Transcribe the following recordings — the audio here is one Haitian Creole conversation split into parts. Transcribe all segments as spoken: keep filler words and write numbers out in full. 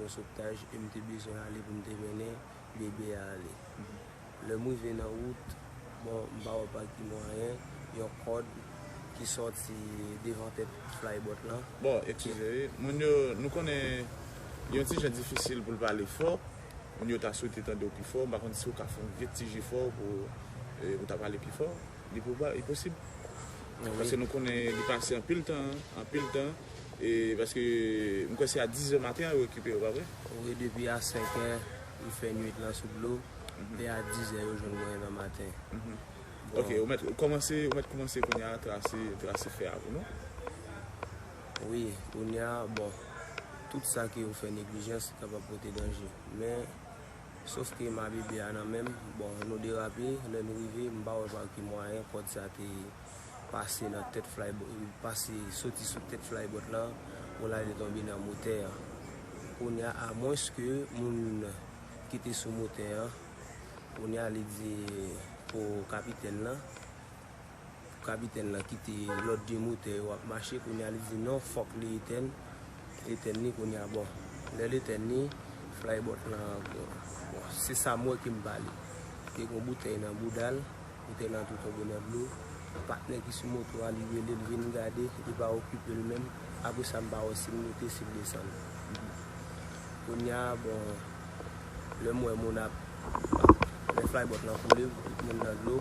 yon sovtaj e m te bezwen ale pou m te mennen bebe a ale. Lè m rive nan wout, bon, m pa wè pa ki mwayen, yon kòd ki sòti devan tèt flybot lan. Bon, eskize, wi. Moun yo, nou konnen yon ti jan difisil pou l pale fò. Moun yo ta swete tande w pi fò. M pa konn si w ka fè yon vye ti jefò pou, eh, pou ta pale pi fò. Li pou ba, li posib. Wi. Paske nou konnen li pase anpil tan, anpil tan. E paske m kwè se a dizè maten an yo rekipere w, pa vre? Wi, depi a senkè, m fè nwit lan sou dlo. Mhm. E a dizè yo jwenn mwen nan maten. Mhm. Bon. Ok, ou mèt kòmanse, ou mèt kòmanse kounye a trase, trase fè a pou nou. Wi, kounye a, bon, tout sa ke ou fè neglijans kapab pote danje. Men, sof ke ma bebe a nan men m, bon, nou derape, lè nou rive, m pa wè pa ki mwayen kòd sa te pase nan tèt flybot, pase soti sou tèt flybot lan, pou l ale tonbe nan motè an. Kounye a, amwenske moun ki te sou motè an, kounye a li di pou kapitèn lan, pou kapitèn lan kite lòd de motè yo ap mache, kounye a li di non, fòk li etèn, etèn li kounye a, bon. Lè l etèn li, flybot lan, bon, se sa m wè ke m pale. Te gen boutew nan bouda l, boutew lan tou tonbe nan dlo. Patnè ki sou moto a, li rele l vin gade, li pa okipe l menm. Apre sa, m pa wè si l moute, si l desann. Kounye a, bon, lè m wè moun ap, lè flybot lan koule, tout moun nan dlo,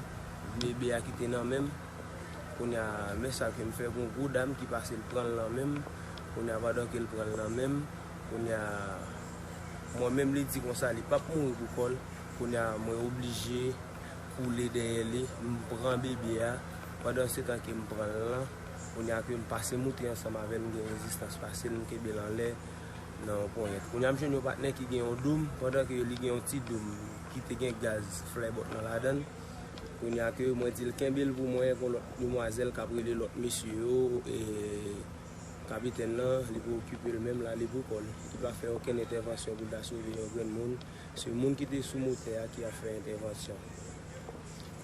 bebe a kite nan men m. Kounye a, men sa ke m fè, gon gwo dam ki pase, l pran l nan men m. Kounye a, pandan ke l pran l nan men m, kounye a, mwen menm, li di konsa, li p ap mouri pou kò l. Kounye a, mwen oblije koule dèyè li, m pran bebe a. Pandan se tan ke m pran l lan, kounye a ke m pase moute ansanm avè l, m gen rezistans pase l, m kenbe l anlè nan yon ponyèt. Kounye a, m jwenn yon patnè ki gen yon doum, pandan ke li gen yon ti doum ki te gen gaz flybot lan ladan l. Kounye a ke mwen di l kenbe l pou mwen, gon lòt demwazèl k ap rele lòt mesye yo, e kapitèn lan, li pa okipe l menm, l ale pou kò l. Li pa fè okenn entèvansyon pou l ta sove yon grenn moun. Se moun ki te sou motè a ki ap fè entèvansyon.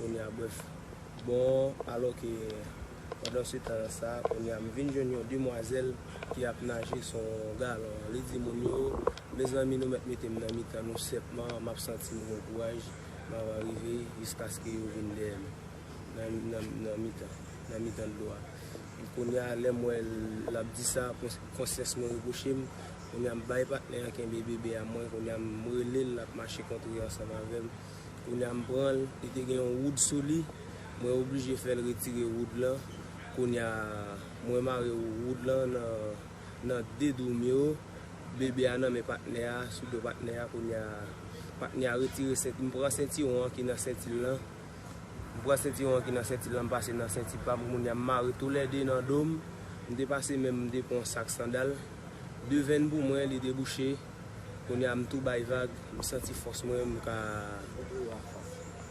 Kounye a, brèf. Bon, alò ke pandan se tan sa, kounye a, m vin jwenn yon demwazèl ki ap naje sou yon galon. Li di moun yo, mezanmi, nou mèt mete m nan mitan nou sèpman, m ap santi m gon kouraj, m ap rive jiskaske yo vin dèyè m nan, nan, nan mitan, nan mitan dlo a. Kounye a, lè m wè l ap di sa, kons-, konsyans mwen repwoche m. Kounye a, m bay patnè an kenbe bebe a mwen. Kounye a, m rele l, l ap mache kontre ansanm avè m. Kounye a, m pran l, li te gen yon woud sou li. Mwen oblije fè l retire woud lan. Kounye a, mwen mare woud lan nan, nan de doum yo. Bebe a nan men patnè a, sou do patnè a. Kounye a, patnè a retire senti, m pran sentiwon an ki nan senti l lan. M pran sentiwon an ki nan senti l lan, m pase nan senti pa m. Kounye a, m mare toulède nan do m. M te pase menm, m te pran yon sak sandal. De venn pou mwen, li debouche. Kounye a, m tou bay vag. M santi fòs mwen, m ka,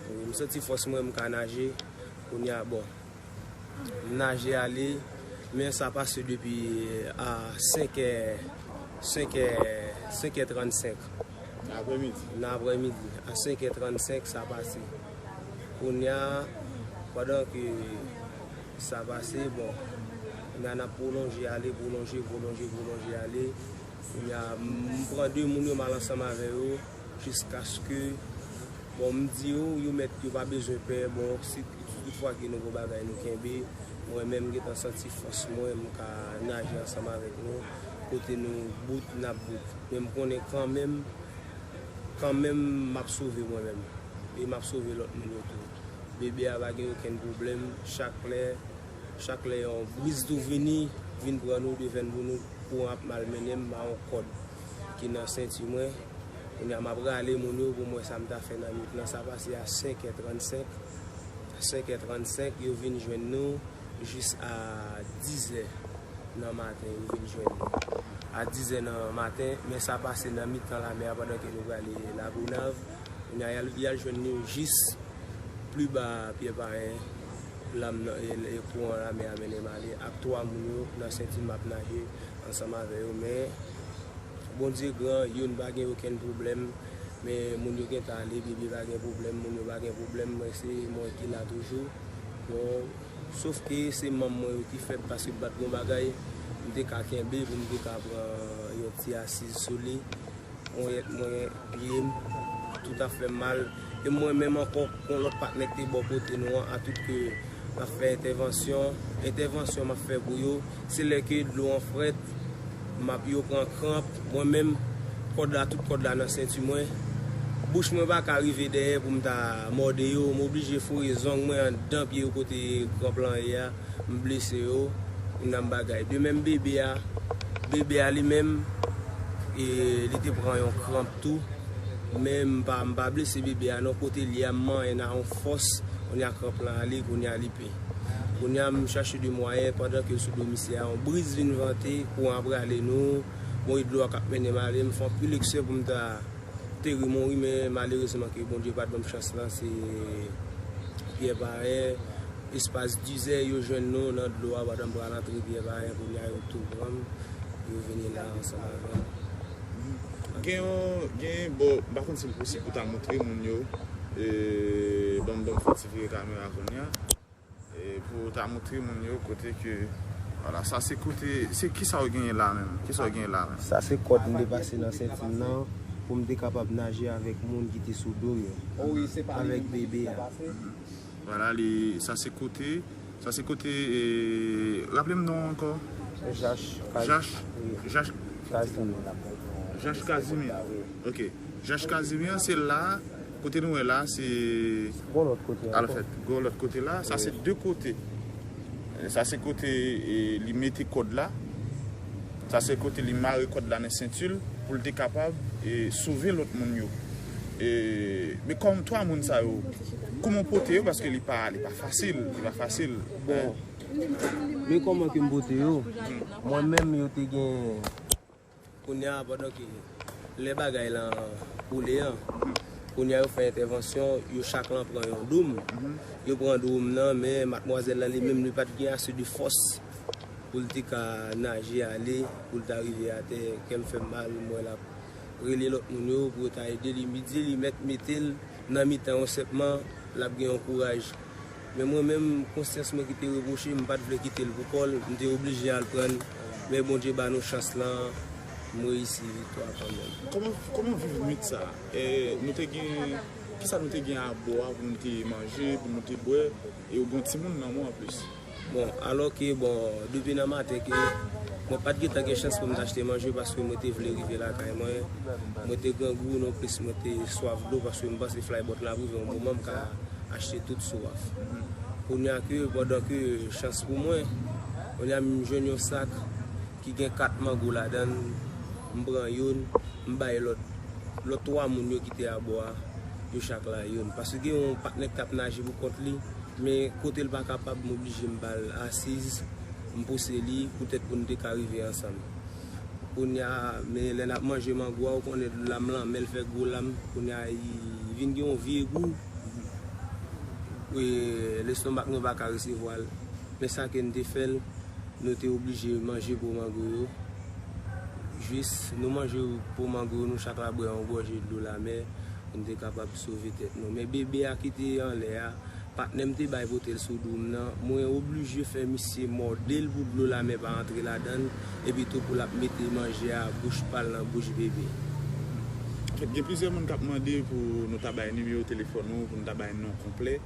wi, m santi fòs mwen, m ka naje. Kounye a, bon, m naje ale. Men sa pase depi a senkè, senkè, senkè trannsenk. Aprèmidi. Nan aprèmidi, a senkè trannsenk, sa pase. Kounye a, pandan ke sa pase, bon, kounye a, n ap pwolonje ale, pwolonje, pwolonje, pwolonje ale. Kounye a, m pran de moun yo, m al ansanm avè yo, jiskaske, bon, m di yo, yo mèt, yo pa bezwen pè, bon, si, si toutfwa ke nou gon bagay nou kenbe, mwen menm, m gentan santi fòs mwen, m ka naje ansanm avèk nou, kote nou bout, n ap bout. Men m konnen kanmenm, kanmenm, m ap sove mwen menm. E m ap sove lòt moun yo tou. Bebe a pa gen okenn pwoblèm. Chak lè, chak lè yon briz tou vini, vin pran nou, de venn pou nou, kouran ap malmennen m, m a yon kòd ki nan senti mwen. Kounye a, m ap rale moun yo pou m wè sa m ta fè nan nwit lan. Sa pase a senkè trannsenk. Senkè trannsenk, yo vin jwenn nou. Jis a dizè nan maten, yo vin jwenn nou. A dizè nan maten, men sa pase nan mitan lamè a pandan ke nou prale Lagonav. Kounye a, y al, y al jwenn nou jis pli ba Pyè Payen, lanm nan, e, e kouran lamè a mennen m ale ak twa moun yo nan senti m ap naje ansanm avè yo, men Bondye gran, youn pa gen okenn pwoblèm, men moun yo gentan ale, bebe pa gen pwoblèm, moun yo pa gen pwoblèm, mwen se mwen ki la toujou. Bon, sof ke se manm mwen yo ki fèb paske m pa t gon bagay, m te ka kenbe pou m te ka pran yon ti asiz sou li. Ponyèt mwen, pye m, tout ap fè m mal. E mwen menm ankò, gon lòt patnè ki te bò kote nou an, atout ke m ap fè entèvansyon. Entèvansyon m ap fè pou yo, se lè ke dlo an frèt, m ap, yo pran kranp. Mwen menm, kòd la, tout kòd la nan senti mwen. Bouch mwen pa ka rive dèyè pou m ta mòde yo. M oblije foure zong mwen anndan pye yo kote kranp lan ye a. M blese yo, m nan bagay. De menm bebe a, bebe a li menm, e, li te pran yon kranp tou. Men m pa, m pa blese bebe a non, kote l ye a, m manyen nan yon fòs, kounye a kranp lan ale, kounye a li pe. Kounye a m chache de mwayen, pandan ke l sou do misye a, yon briz vin vante, kouran prale nou, bon, e dlo a k ap mennen m ale, m fè anpil eksè pou m ta teri mouri, men malerezman ke Bondye pa t ban m chans lan, se Pyè Payen, espas dizè, yo jwenn nou nan dlo a, pandan m pral antre Pyè Payen, kounye a yo tou pran m, yo vini la ansanm avè m. Gen yon, gen, bon, m pa konn si l posib pou ta montre moun yo, e, ban m, ban m fè ti vire kamera kounye a. E pou ta montre moun yo kote ke, vwala, sa se kote, se kisa w genyen la menm? Kisa w genyen la menm? Sa se kòd m te pase nan senti m nan pou m te kapab naje avèk moun ki te sou do yo, avèk bebe a. Vwala, li, sa se kote, sa se kote, e, raple m non ankò? Jach Kaz-, Jach, wi. Jach Kazimir. Jach Kazimir. Ok. Jach Kazimir, se la, kote nou wè la, se Gon lòt kote ankò. Alfèt, gon lòt kote la, sa se de kote. Sa se kote, e, li mete kòd la. Sa se kote li mare kòd la nan senti l pou l te kapab, e, sove lòt moun yo. E, men kòm twa moun sa yo, kòman w pote yo? Paske li pa, li pa fasil, li pa fasil. Bon, men kòman ke m pote yo? Mwen menm, yo te gen Kounye a, pandan ke lè bagay lan koule an, kounye a yo fè entèvansyon, yo chak lan pran yon doum. Yo pran doum nan, men madmwazèl lan li menm, li pa t gen ase de fòs pou l te ka naje ale, pou l ta rive atè. Kè m fè m mal, m wè l ap rele lòt moun yo pou yo ta ede li. Mi di li mèt mete l nan mitan yon sèpman, l ap gen yon kouraj. Men mwen menm, konsyans mwen ki te repwoche m, m pa t vle kite l pou kò l, m te oblije al pran l. Men Bondye ba nou chans lan, m reyisi viktwa kanmenm. Kòman, kòman viv nwit sa a? E, nou te gen, kisa nou te gen abò a pou nou te manje, pou nou te bwè, e ou gen yon timoun nan men w anplis? Bon, alò ke, bon, depi nan maten ke mwen pa t gentan gen chans pou m t achte manje paske mwen te vle rive lakay mwen. Mwen te grangou nonplis, mwen te swaf dlo paske m panse flybot la ap rive yon moman m ka achte tout swaf. Kounye a ke, pandan ke chans pou mwen, kounye a m jwenn yon sak ki gen kat mango ladan l, m pran youn, m bay lòt, lòt twa moun yo ki te abò a, yo chak la youn. Paske gen yon patnè k t ap naje pou kont li, men kote l pa kapab, m oblije m ba l asiz, m pouse li, poutèt pou n te ka rive ansanm. Kounye a, men lè n ap manje mango a, ou konnen lam lanmè l fè gwo lam, kounye a, li vin gen yon vye gou. E, lestomak nou pa ka resevwa l. Men sa ke n te fè l, nou te oblije manje po mango yo. Jis nou manje po mango yo, nou chak la bwè yon gòje dlo lamè pou n te kapab sove tèt nou. Men bebe a ki te anlè a, patnè m te bay pote l sou do m nan, mwen oblije fè misye mòde l pou dlo lamè pa antre ladan l, epi tou pou l ap mete manje a bouch pa l nan bouch bebe. Anfèt, gen plizyè moun k ap mande pou nou ta bay nimewo telefòn ou, pou nou ta bay non konplè.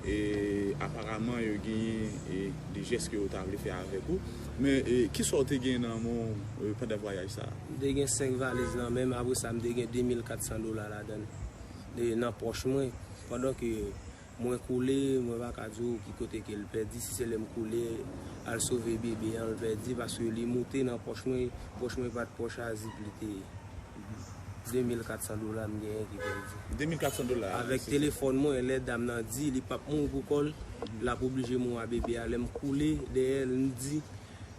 E, aparaman, yo genyen, e, de jès ke yo ta vle fè avèk ou. Men, e, kisa w te gen nan men w, e, pandan vwayaj sa a? M te gen senk valiz nan men m, apre sa, m te gen de mil kat san dola ladan l, e, nan pòch mwen. Pandan ke mwen koule, mwen pa ka di w ki kote ke l pèdi, si se lè m koule, al sove bebe an, l pèdi, paske li moute nan pòch mwen, pòch mwen pa t pòch a zip, li te ye. De mil kat san dola m genyen ki pèdi. De mil kat san dola. Avèk telefòn mwen, lè dam nan di li p ap mouri pou kò l, l ap oblije mouri a bebe a. Lè m koule dèyè l, m di,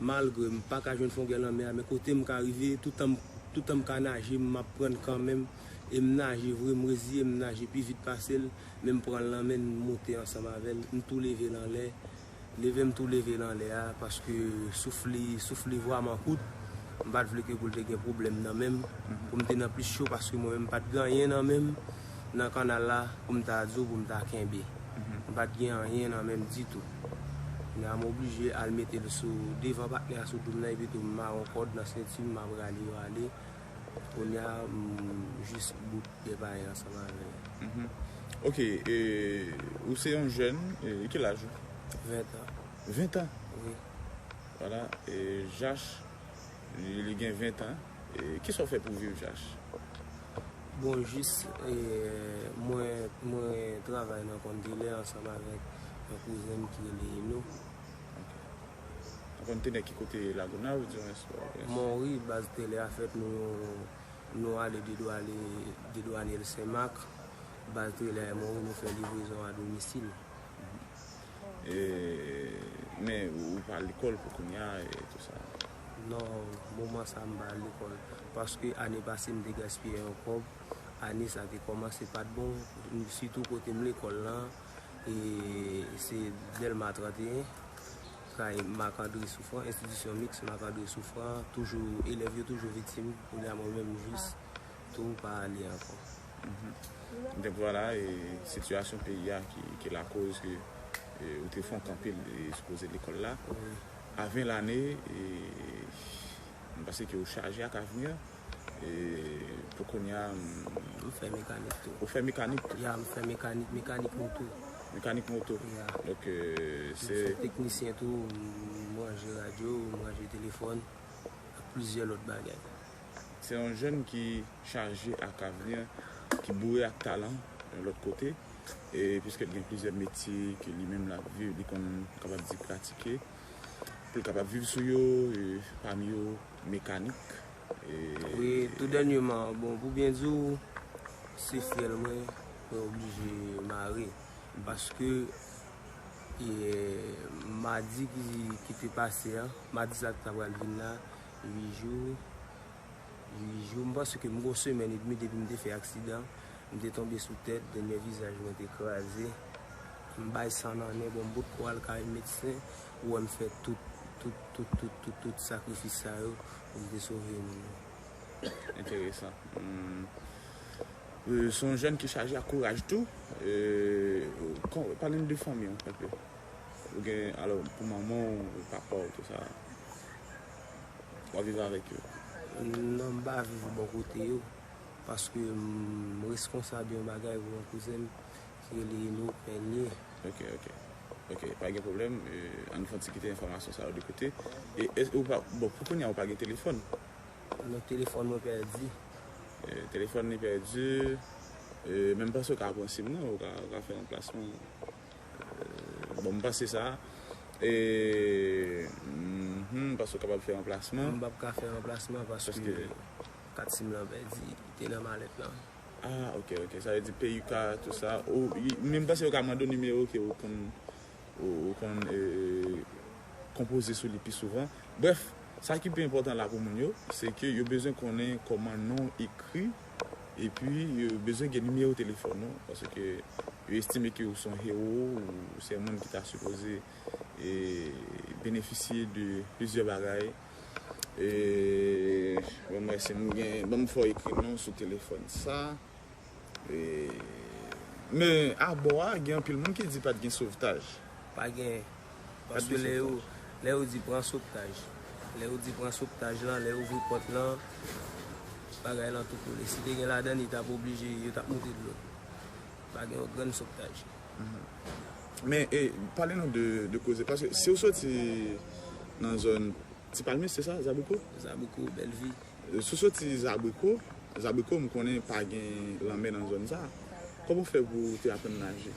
malgre m pa ka jwenn fongè lanmè a, men kote m ka rive, toutan m, toutan m ka naje, m ap pran l kanmenm. E m naje vre, m reziye m naje pi vit pase l, men m pran l nan men, m moute ansanm avè l, m tou leve l anlè. Leve m tou leve l anlè a, paske souf li, souf li vrèman kout. M pa t vle ke pou l te gen pwoblèm nan men m, pou m te nan plis cho, paske mwen menm m pa t gen anyen nan men m, nan kannal la, pou m ta di w, pou m ta kenbe. M pa t gen anyen nan men m ditou. Kounye a m oblije al mete l sou devan patnè a sou do m nan, epi tou m mare yon kòd nan senti m, m ap rale yo ale. Kounye a, m jis bout de bagay ansanm avè l. Mhm. Ok, e, ou se yon jèn, e, ki laj ou? Ven tan. Ven tan? Wi. Vwala, e, Jach, li, li gen ven tan. E, kisa w fè pou viv, Jach? Bon, jis, e, mwen, mwen travay nan konn tele ansanm avèk yon kouzen m ki rele Eno. Ou konn tele ki kote Lagonav, ou di mwen spò? Mwen, wi, baz tele a fèt nou, nou ale de Dwale, de Dwanyèl Senmak, baz tele a Mori, nou fè livrezon a domisil. E, men ou pa lekòl pou kounye a e tou sa? Non, moman sa m pa lekòl. Paske ane pase m te gaspiye yon kòb. Ane sa te kòmanse pa t bon. Sitou kote m lekòl lan, e se Dèlma trannteyen, kay Marc André Souffrant, enstitisyon miks Marc André Souffrant, toujou, elèv yo toujou viktim. Kounye a mwen menm jis tou pa ale ankò. Donk vwala, e sitiyasyon peyi a ki, ki lakoz ke, e, ou te fè yon kanpe, e, sou koze lekòl la. Wi. A ven lane, e, m panse ke ou chaje ak avni an. E, pou kounye a, m- M fè mekanik tou. Ou fè mekanik tou? Ya, m fè mekanik, mekanik moto. Mekanik moto. Ya. Donk, e, M fè se teknisyen tou, m ranje radyo, m ranje telefòn, ak plizyè lòt bagay. Se yon jèn ki chaje ak avni, ki boure ak talan, yon lòt kote. E piske l gen plizyè metye ke li menm l ap viv, li konn, kapab di, pratike. Pou l kapab viv sou yo, e pami yo, mekanik. E Wi, tou dènyèman, bon, pou byen di w, se fyèl mwen, mwen oblije mare. Paske, e, madi ki, ki te pase a, madi sa ki ta pral vin la, uit jou, uit jou, m panse ke m gen yon semèn edmi depi m te fè aksidan, m te tonbe sou tèt, dènyè vizaj mwen te kraze, m bay san nan nen, bon, m potko al kay medsen, ou wè m fè tout, tout, tout, tout, tout, tout sakrifis sa yo pou m te sove moun yo. Enteresan. Hmm. E, se yon jèn ki chaje ak kouraj tou. E, kon, pale n de fanmi w, enpe. Ou gen, alò, pou manman w, papa w, tou sa. W ap viv avèk yo? Non, m pa viv bò kote yo. Paske m responsab yon bagay pou yon kouzen m ki rele Eno Pènye. Ok, ok. Ok, pa gen pwoblèm. E, ann fè yon ti kite enfòmasyon sa yo de kote. E, e, ou pa, bon, pou kounye a, ou pa gen telefòn? Non, telefòn mwen pèdi. E, telefòn li pèdi. E, men m panse w ka pran sim nan, ou ka, ou ka fè ranplasman. E, bon, m panse sa. E, mhm, m panse w kapab fè ranplasman. M p ap ka fè ranplasman paske Paske kat sim lan pèdi, li te nan malèt lan. Ah, ok, ok. Sa vle di P U K, tou sa. Ou, men m panse yo ka mande w nimewo ke ou konn, ou, ou konn, e, konpoze sou li pi souvan. Brèf, sa ki pi enpòtan la pou moun yo, se ke yo bezwen konnen kòman non w ekri, epi yo bezwen gen nimewo telefòn ou, paske yo estime ke ou se yon hewo, ou se yon moun ki ta sipoze, e, benefisye de plizyè bagay. E, ban m wè si m gen, ban m fè w ekri non sou telefòn sa. E, men abò a, gen anpil moun ki di pa t gen sovtaj. Pa gen. Pa t Paske gen lè yo, sovtaj. Lè yo di pran sovtaj, lè yo di pran sovtaj lan, lè yo ouvri pòt lan, bagay lan tou koule. Si te gen ladan, li t ap oblije, yo t ap moute dlo. Pa gen yon grenn sovtaj. Men, e, pale nou de, de koze, paske si w soti nan zòn Ti Palmis, se sa, Zabriko? Zabriko, Bèlvi. Si w soti Zabriko, Zabriko, m konnen pa gen lanmè nan zòn sa. Kòman w fè pou w te aprann naje?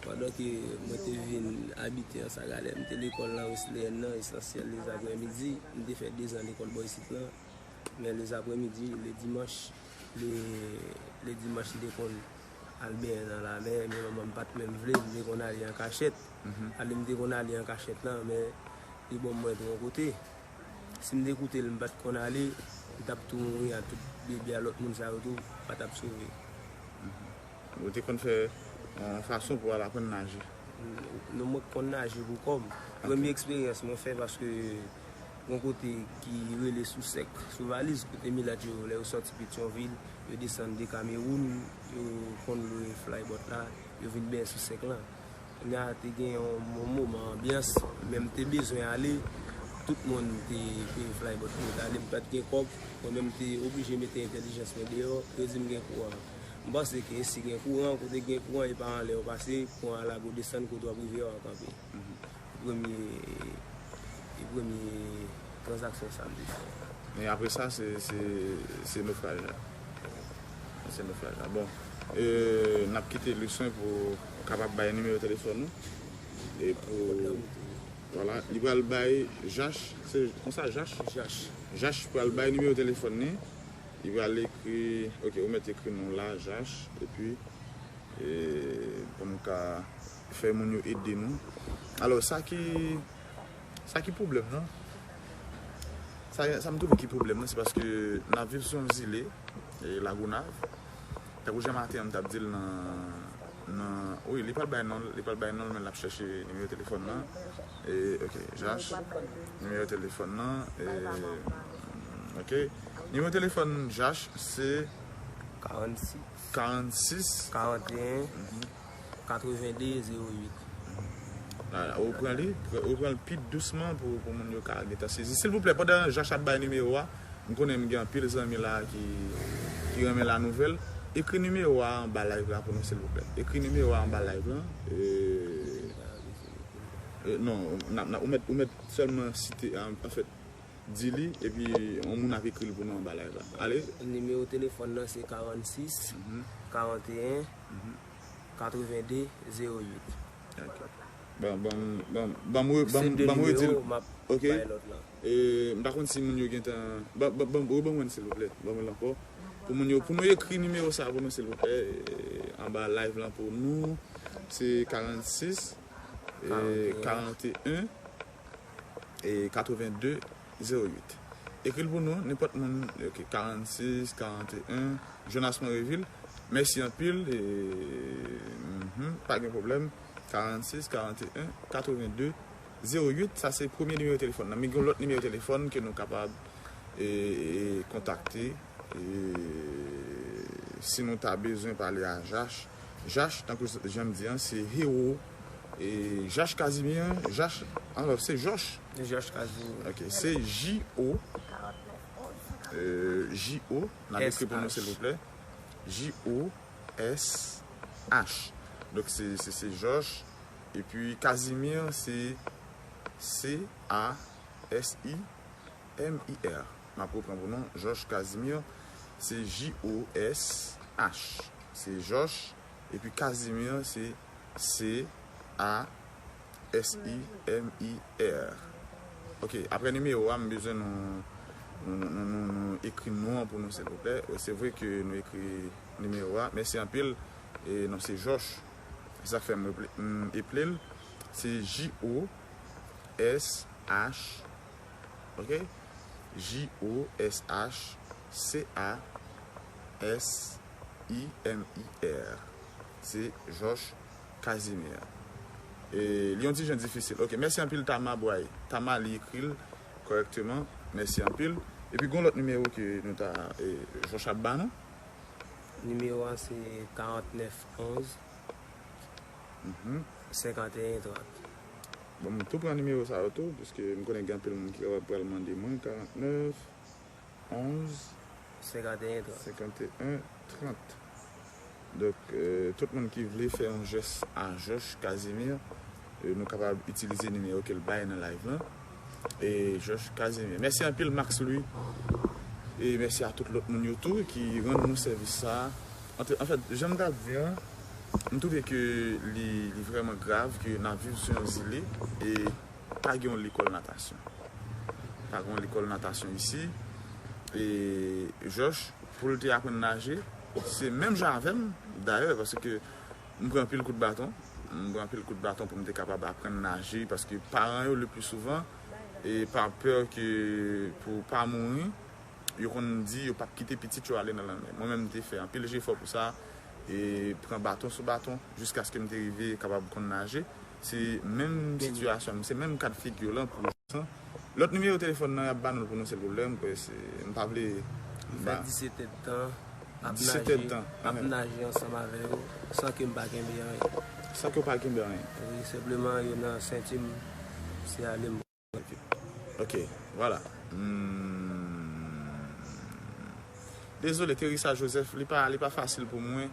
Pandan ke mwen te vin abite an Sagalè, m te lekòl nan Wesleyèn nan, esansyèl, lezaprèmidi. M te fè dezan lekòl bò isit lan. Men lezaprèmidi, le dimanch, le, le dimanch, m te konn al benyen nan lamè, men manman m pa t menm vle, m te konn ale an kachèt. Ale m te konn ale an kachèt lan, men li ban m mwen tro kote. Si m te koute l, m pa t konn ale, m t ap tou mouri ak tout bebe a lòt moun sa yo tou, pa t ap sove. Ou te konn fè yon fason pou w al aprann naje? Non, mwen konn naje pou kò m. Premye eksperyans mwen fè, paske yon kote ki rele Sou Sèk, sou Valiz, kote milat yo, lè yo sòti Petyonvil, yo desann de Kamewoun, yo konn lwe flybòt la, yo vin benyen Sou Sèk lan. Kounye a, te gen yon, yon moman anbyans, men m te bezwen ale, Tout moun te peye fly, but mwen t ale, m pa t gen kòb. Mwen menm, m te oblije mete entèlijans mwen deyò. Yo di m gen kouran. M panse ke si gen kouran, kote gen kouran, e pa anlè yo pase, kouran an lage w desann kote w ap rive a, w kanpe. Premye, e premye tranzaksyon sa m te fè. E apre sa, se, se, se nofraj la. Se nofraj la. Bon, e, n ap kite Luswen pou kapab bay nimewo telefòn nou. E pou, vwala, li pral bay Jach, se konsa, Jach? Jach. Jach pral bay nimewo telefòn li. Li pral ekri, ok, ou mèt ekri non la, Jach, epi, e, pou m ka fè moun yo ede nou. Alò, sa ki, sa ki pwoblèm nan? Sa, sa m twouve ki pwoblèm nan, se paske n ap viv sou yon zile, e, Lagonav. Tankou jan maten an m t ap di l nan, nan, wi, li pral bay non l, li pral bay non l, men l ap chèche nimewo telefòn nan. E, ok, Jach, nimewo telefòn nan, e, ok. Nimewo telefòn Jach, se karannsis, karannsis, karanteyen, katrevende, zewo uit. A, ou pran li, ou pran l pi dousman pou, pou moun yo ka gentan sezi. Silvouplè, pandan Jach ap bay nimewo a, m konnen m gen anpil zanmi la ki, ki renmen la nouvèl. Ekri nimewo a anba live la pou nou, silvouplè. Ekri nimewo a anba live la. E, e, non, n ap, n ap, ou mèt, ou mèt sèlman site, an, anfèt, di li, epi yon moun ap ekri l pou nou anba live la. Ale. Nimewo telefòn nan se karannsis, karanteyen, katrevende, zewo uit. Ok. Ban, ban, ban, ban m re-, ban m, ban m redi l. Se de nimewo, m ap bay lòt la. E, m pa konn si moun yo gentan, ban, ban, ban, reban mwen, silvouplè. Ban mwen l ankò. Pou moun yo, pou nou ekri nimewo sa pou nou, silvouplè, e, anba live lan pou nou, se karannsis, e, karanteyen, e, katrevende, zewo uit. Ekri l pou nou, nenpòt moun, ok, karannsis, karanteyen, Jonas Monrevil, mèsi anpil, e, mhm, pa gen pwoblèm, karannsis, karanteyen, katrevende, zewo uit, sa se premye nimewo telefòn nan. Men gen yon lòt nimewo telefòn ke nou kapab, e, e, kontakte, e, si nou ta bezwen pale a Jach. Jach, tankou jan m di an, se Hero. E Jach Casimir, Jach, alò, se Jòch. Jòch Casimir. Ok, se J O, e, J O, n ap ekri pou nou, silvouplè. J O S H. Donk, se, se, se Jòch. Epi Casimir, se C A S I M I R. M ap repran pou nou. Jòch Casimir, se J O S H. Se Jòch. Epi Casimir, se C A S I M I R. Ok, apre nimewo a, m bezwen nou, nou, nou, nou, nou, nou ekri non an pou nou, silvouplè. Se vre ke nou ekri nimewo a. Mèsi anpil. E non, se Jòch. Se sa k fè m reple-, m eple l. Se J O S H. Ok? J O S H C A S I M I R. Se Jòch Casimir. E li yon ti jan difisil. Ok, mèsi anpil Tama Bway. Tama li ekri l kòrèkteman. Mèsi anpil. Epi gon lòt nimewo ke nou ta, e, Jòch ap ba nou. Nimewo a se karantnèf onz, mhm, senkanteyen trant. Bon, m tou pran nimewo sa yo tou, piske m konnen gen anpil moun ki pral mande mwen karantnèf onz, senkanteyen trant. Senkanteyen trant. Donk, e, tout moun ki vle fè yon jès a Jòch Casimir, e, nou kapab itilize nimewo ke l bay nan live lan. E Jòch Casimir. Mèsi anpil, Max Louis. E mèsi a tout lòt moun yo tou ki rann nou sèvis sa a. Antre-, anfèt, jan m t ap di an, m twouve ke li, li vrèman grav ke n ap viv sou yon zile e pa gen yon lekòl natasyon. Pa gen yon lekòl natasyon isi. E Jòch, pou l te aprann naje, se menm jan avè m, dayè, paske m pran anpil kout baton. M pran anpil kout baton pou m te kapab aprann naje, paske paran yo, le pli souvan, e pa pè ke pou pa mouri, yo konn di yo p ap kite pitit yo ale nan lanmè. Mwen menm, m te fè anpil jefò pou sa, e pran baton sou baton, jiskaske m te rive kapab konn naje. Se menm sitiyasyon, se menm kad figi lan pou lòt nimewo telefòn nan, y ap ba nou l pou nou, silvouplè. M kwè se, m pa vle. M fè disèt èdtan ap naje, ap naje ansanm avè yo, san ke m pa kenbe anyen. San ke w pa kenbe anyen. Wi, senpleman, yo nan senti m, se ale m. Ok. Ok, vwala. Hmm. Dezole, Teresa Joseph, li pa, li pa fasil pou mwen.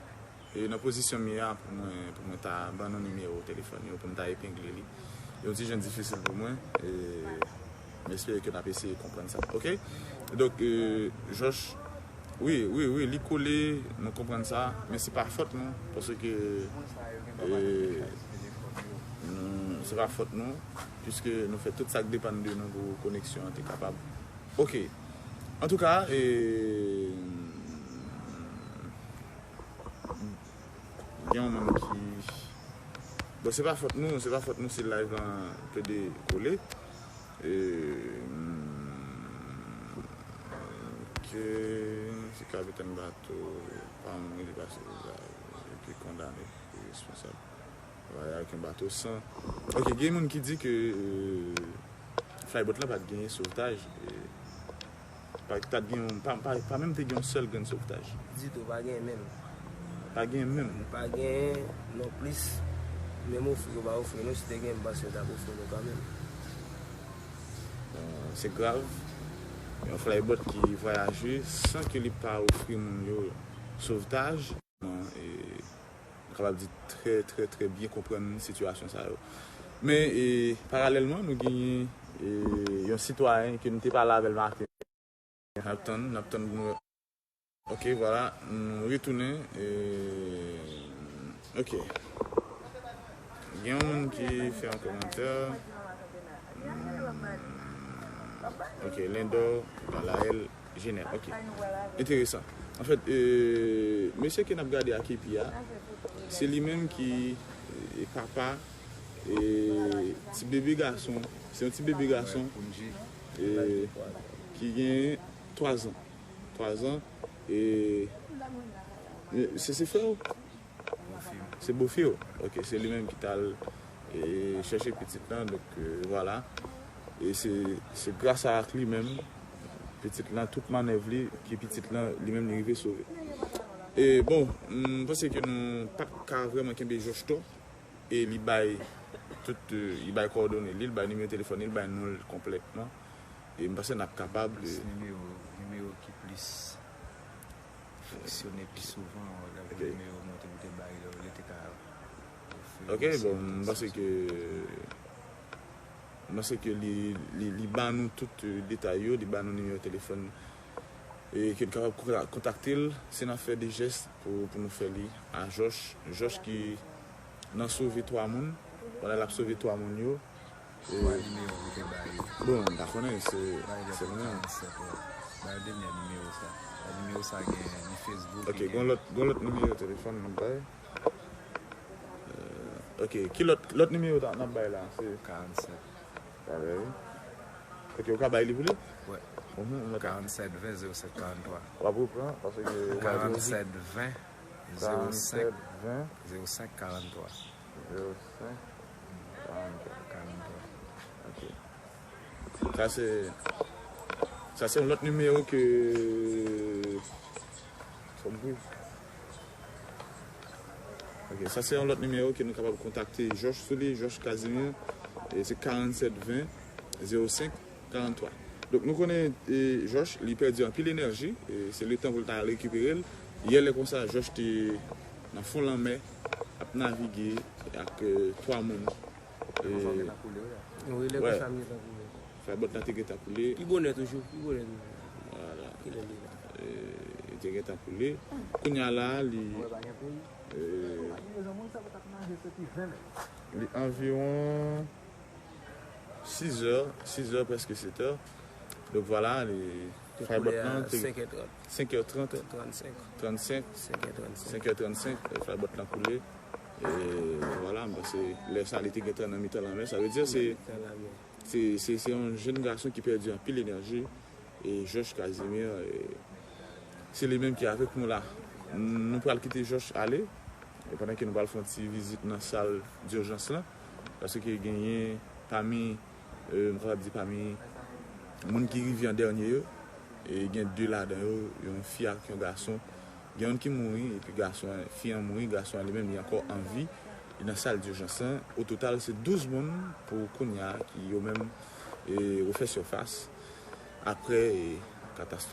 E nan pozisyon m ye a, pou mwen, pou mwen ta ban nou nimewo telefòn yo, pou m ta epengle li. Yon ti jan difisil pou mwen. E m espere ke n ap eseye konprann sa. Ok? Donk, e, Josh, wi, wi, wi, li kole, nou konprann sa, men se pa fòt nou, paske, e, nou, se pa fòt nou, piske nou fè tout sa k depann de nou pou koneksyon an te kapab. Ok. Antouka, e, gen yon moun ki, bon, se pa fòt nou, se pa fòt nou si live lan plede kole. E, hmm, ke, se kapitèn bato pa mouri, li pase pou sa, epi kondane pou responsab. Travay avèk yon bato san. Ok, gen moun ki di ke, e, flybot lan pa t genyen sovtaj. E, pa, pa t gen yon, pa, pa, pa menm te gen yon sèl grenn sovtaj. Ditou, pa gen menm. Pa gen menm. Pa gen non plis. Menm ofri yo pa ofri nou, si te gen, m panse yo t ap ofri nou kanmenm. Bon, se grav. Yon flybot ki vwayaje san ke li pa ofri moun yo sovtaj. E, nou kapab di trè, trè, trè byen konprann sitiyasyon sa yo. Men, e, paralèlman, nou genyen, e, yon sitwayen ke nou te pale avè l maten. N ap tann, n ap tann pou nou. Ok, vwala, nou retounen. E, ok. Gen yon moun ki fè yon kòmantè. Hmm. Ok, Lendor Dalael Jenè. Ok. Enteresan. Anfèt, e, mesye ke n ap gade ak epi a, se li menm ki, e, papa, e, ti bebe gason. Se yon ti bebe gason, e, ki gen twa zan. Twa zan. E, e, se, se frè w? Se bofi w? Ok, se li menm ki t al, e, chèche pitit lan, donk, e, vwala. E se, se gras a ak li menm, pitit lan, tout mannèv li, ki pitit lan, li menm li rive sove. E bon, m panse ke nou p ap ka vrèman kenbe Josh tò, e li bay tout, e, li bay kowòdone li, li bay nimewo telefòn li, li bay non l konplètman. E m panse n ap kapab, e, plis nimewo, nimewo ki plis fonksyone pi souvan, lè nimewo mwen te, te bay yo, yo te ka ofri. Ok, bon, m panse ke, m panse ke li, li, li ba nou tout, e, detay yo, li ba nou nimewo telefòn, e ke n kapab konta-, kontakte l si n ap fè de jès pou, pou nou fè li a Josh. Josh ki nan sove twa moun, pandan l ap sove twa moun yo, e, nimewo pou te bay yo. Bon, m pa konnen, se, se nou menm. Bay de mwen nimewo sa. Bay nimewo sa gen ni Facebook, ok, gen gon lòt, gon lòt nimewo telefòn nou bay. Euh, ok, ki lòt, lòt nimewo ta, n ap bay la? Se karannsèt. Talè, wi. Ok, ou ka bay li pou li? Wè. Mhm, m ap karannsèt ven zewo sèt karanntwa. W ap repran, paske w pa repran. Karannsèt ven zewo senk, zewo senk karanntwa. Zewo senk karanntwa. Karanntwa. Ok. Sa se, sa se yon lòt nimewo ke, fò m bri. Ok, sa se yon lòt nimewo ke nou kapab kontakte Josh sou li, Josh Casimir, e se karannsèt ven zewo senk karanntwa. Donk, nou konnen, e, Josh, li pèdi anpil enèji, e se letan pou l ta al rekipere l. Yè lè konsa, Josh te nan fon lanmè, ap navige ak, e, twa moun. Wi, lè konsa m gentan koule. Flybot lan te gentan koule. Pi bonè toujou, pi bonè toujou. Vwala. Kilè li la? E, li te gentan koule. Kounye a la, li, e, li anviwon sis zè, sis zè, prèske sèt è. Donk, vwala, li, flybot lan te senk è trant. Senk è trant. Trannsenk. Trannsenk. Senk è trannsenk. Senk è trannsenk, e, flybot lan koule. E vwala, m panse lè sa, li te gentan nan mitan lanmè. Sa vle di, se, se, se, se yon jèn gason ki pèdi anpil enèji. E Josh Casimir, e, se li menm ki avèk nou la. Nou pral kite Josh ale, e pandan ke nou pral fè yon ti vizit nan sal dijans lan, paske genyen pami, e, m kapab di pami moun ki rive an dènye yo, e gen de ladan yo, yon fi ak yon gason. Gen youn ki mouri, epi gason an, fi an mouri, gason an li menm, li ankò an vi. Li nan sal dijans lan. O total, se douz moun pou kounye a ki yo menm, e, refè sifas apre, e, katastwòf.